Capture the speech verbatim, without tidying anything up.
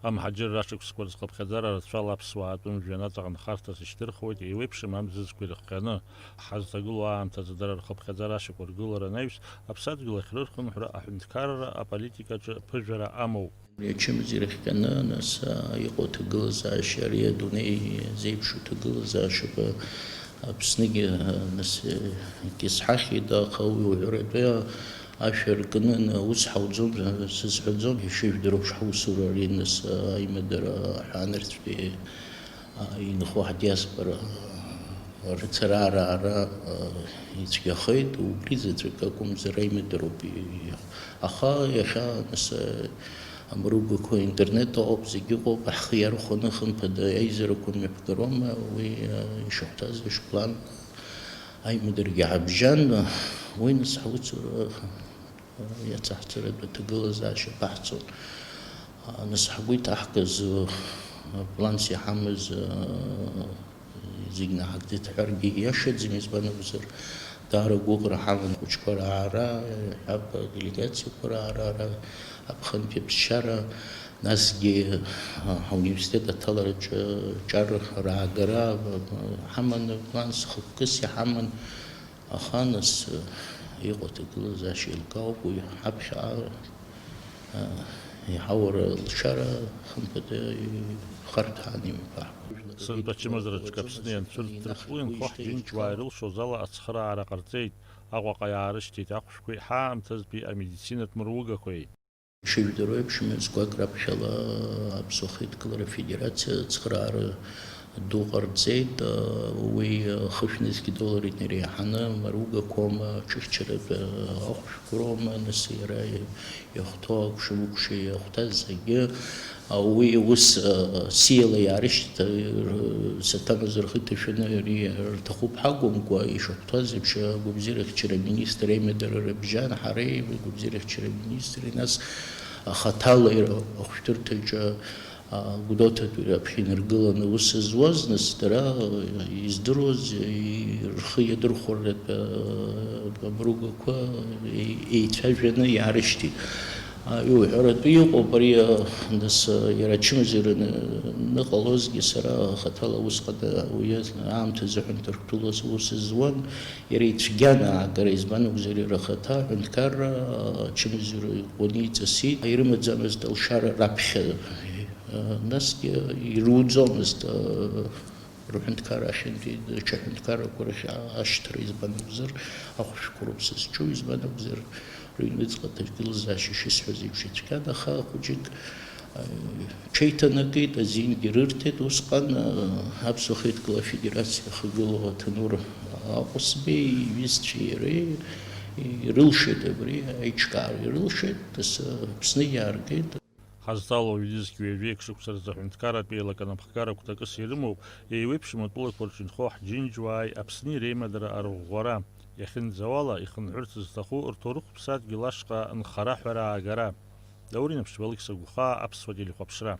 Амҳаџьырра ашықәсқәа рзы хыԥхьаӡара рацәала аԥсуаа атәым жәҩан аҵаҟа нхарҭас ишьҭырхуеит, еиуеиԥшым амзызқәа ирыхҟьаны. Ҳазҭагылоу аамҭазы дара рхыԥхьаӡара ашьақәыргылара анаҩс, аԥсадгьыл ахь рырхынҳәра аҳәынҭқарра аполитикаҿы ԥыжәара амоуп. Ари ачымазара ирыхҟьаны, нас, а, иҟоу аҭагылазаашьа, ари адунеи зеиԥшу аҭагылазаашьақәа Аԥсныгьы, а, нас, а, егьысҳахьеит, аха уи уҳәаратәы ашәа ркны, ус ҳауӡом, сызҳәаӡом, ишыжәдыруа ҳусура ари, нас, а, аимадара ҳәа анырцәтәи, а, инхо ҳдиаспора, а, рыцхыраара ара, а, ицәгьахеит, убри заҵәык акәымзар аимадароуп, и-, аха иахьа, нас, а, Амругақәа интернет ыҟоуп, зегь ыҟоуп, ҳхы иархәаны, хымԥада, аизарақәа мҩаԥгароума, уи, э, ишахәҭаз ишплан аимадарагьы ҳабжьан, уи нас ҳусура, э, иацаҳҵаратәы аҭагылазаашьа ԥаҳҵон. А, нас ҳгәы иҭаҳкыз, э, планс иҳамаз, э, Зегь наҳагӡеит ҳҳәаргьы ииашаӡам, избан акәзар, даара агәыӷра ҳаман ахәыҷқәа раара, иҳәап, аделегациақәа раара, ара аԥхынтәи аԥсшьара, насгьы, а, ҳауниверситет аҭалараҿы ҿар раагара, а, ҳаман, планс хықәкыс иҳаман, аха нас, а, иҟоу аҭагылазаашьа еилкаауп, уи ҳаԥхьаҟа, а, иҳаура лшара, хымԥада, ихарҭәаан имҩаԥаҳгоит. Сынтәа ачымазараҿы Аԥсны ианцәырҵ, рыхтәы инхо ҳџьынџьуаа ирылшоз ала ацхыраара ҟарҵеит, Аҟәаҟа иаарышьҭит ахәшәқәеи ҳаамҭазтәи амедицинатә мыругақәеи. Ишыжәдыруа еиԥш, мҩасқәак раԥхьала Аԥсуа Хеидкылара Афедерациа ацхыраара ду ҟарҵеит, уи хышә нызқь доллар инареиҳаны мыругақәоума, ҽыхьчаратә ахәшәқәа роума, нас иара иахәҭоу акәша-мыкәша иахәҭаз зегьы, а, уи ус, а, сиала иаарышьҭит, а, р-, саҭамыз рхы иҭашәаны ари рҭахуп ҳакәымкәа, ишахәҭаз еиԥш, агәабзиарахьчара аминистр аимадара рыбжьан, ҳареи агәабзиарахьчара аминистри, нас хаҭала ира-, ахәшәтәырҭаҿы, а, Гәдоуҭатәи раԥхьа инаргыланы аус зуаз, нас дара, а, издыруаз, и-, рхы иадырхәартә, а, амругақәа, е-, еицәажәаны иаарышьҭит. А, иуҳәаратәы иҟоуп ари, а, нас, а, иара ачымазара ны-, ныҟалозгьы сара хаҭала усҟан, а, уи аамҭазы аҳәынҭқарратә ус зуан, иара ицәгьан аагара, избан акәзар, иара ахаҭа аҳәынҭқарра, а, ачымазара иӷәӷәаны иҵысит, ирымаӡамызт алшара раԥхьа, а, насгьы ируӡомызт, а, Рҳәынҭқарра ахьынтәи даҽа ҳәынҭқаррақәа рахь ашьҭра, избан акәзар, ахәшәқәа роуп сызҿу, избан акәзар, рыҩныҵҟа аҭагылазаашьа шысҳәаз еиԥш ицәгьан, аха хәыҷык, э, ҽеиҭанакит, азингьы рырҭеит, усҟан, э, Аԥсуа Хеидкыла Афедерациа ихагылоу Аҭанур Аҟәсбеи иҩызцәеи иареи ирылшеит абри аиҿкаара, ирылшеит, нас, э, Аԥсны иааргеит. Ҳазҵаало уаҩ-зқьи ҩажәеи акы шықәса рзы аҳәынҭқарратә еилаканамхгара гәҭакыс ирымоу, еиуеиԥшым атәылақәа рҿы инхо ҳџьынџьуааи Аԥсни реимадара арӷәӷәара, иахьынӡауала, ихынҳәырц зҭаху рҭоурыхтә ԥсадгьыл ашҟа нхара ҳәара аагара. Даур Инаԥшьба, Алықьса Гәхаа, Аԥсуа телехәаԥшра.